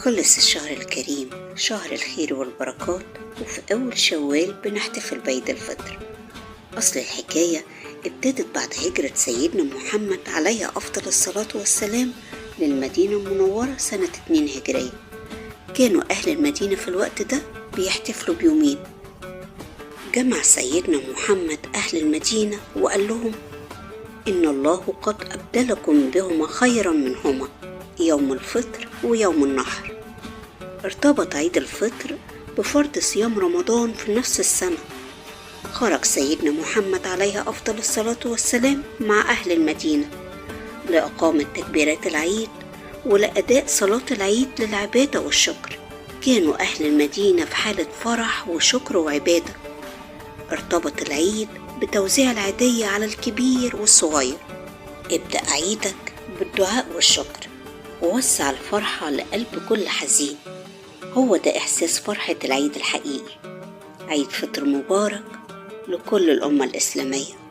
خلص الشهر الكريم، شهر الخير والبركات، وفي أول شوال بنحتفل بعيد الفطر. أصل الحكاية ابتدت بعد هجرة سيدنا محمد عليه أفضل الصلاة والسلام للمدينة المنورة سنة 2 هجرية. كانوا أهل المدينة في الوقت ده بيحتفلوا بيومين. جمع سيدنا محمد أهل المدينة وقال لهم: إن الله قد أبدلكم بهما خيرا منهما، يوم الفطر ويوم النحر. ارتبط عيد الفطر بفرض صيام رمضان في نفس السنة. خرج سيدنا محمد عليه أفضل الصلاة والسلام مع أهل المدينة لإقامة تكبيرات العيد ولأداء صلاة العيد للعبادة والشكر. كانوا أهل المدينة في حالة فرح وشكر وعبادة. ارتبط العيد بتوزيع العيدية على الكبير والصغير. ابدأ عيدك بالدعاء والشكر، ووسع الفرحة لقلب كل حزين. هو ده إحساس فرحة العيد الحقيقي. عيد فطر مبارك لكل الأمة الإسلامية.